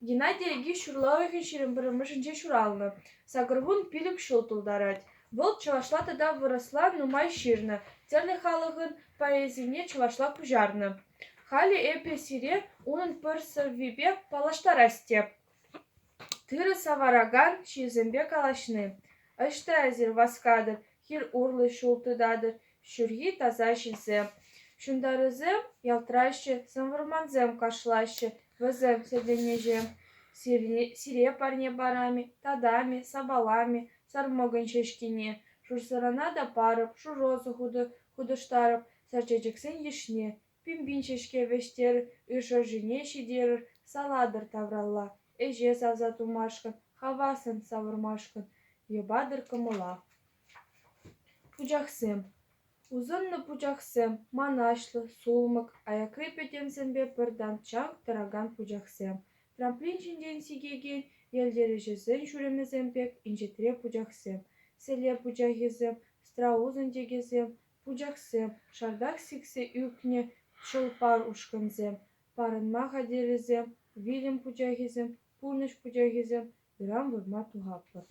Геннадий Айги ҫурла уйӑхӗн 21-мӗшӗнче ҫуралнӑ, 85 ҫул тултарать. Вӑл чӑвашла тата вырӑсла нумай ҫырнӑ, тӗрлӗ халӑхӑн поэзине чӑвашла куҫарнӑ. Халӗ эпӗ сире унӑн пӗр сӑввипе паллаштарас теп. Тырӑ саваракан ҫынсемпе калаҫни. Ӑҫта эсир васкатӑр, хир урлӑ ҫул тытатӑр, ҫурхи таса ҫилсем. Ҫунтарусем ялтраҫҫӗ, сӗм вӑрмансем кашлаҫҫӗ, вӗсем сӗртӗнеҫҫӗ. Сире парне парам-и, татам-и, сапалам-и сармӑкӑн ҫеҫкине, шур сӑрана та парӑп, шур роза хутӑштарӑп сар чечексен йышне. Пин-пин ҫеҫке вӗҫтерӗр, ыр шӑршине ҫитерӗр, салатӑр тавралла, ӗҫе савса тумашкӑн, хавассӑн савӑрмашкӑн йӑпатӑр кӑмӑла. Пучахсем. Усӑннӑ пучахсем, манаҫлӑ, сулмӑк, аякри пӗтӗмсемпе пӗр тан чанк тӑракан пучахсем, трамплин ҫинчен сикекен йӗлтӗрҫӗсен ҫурӑмӗсем пек инҫетре пучахсем, сӗле пучахӗсем, страусӑн тӗкӗсем, Пучахсем, шартах сиксе ӳкнӗ чӑл-пар ушкӑнсем, парӑнма хатӗррисем, вилӗм пучахӗсем, пурнӑҫ пучахӗсем, ыран вырма тухатпӑр.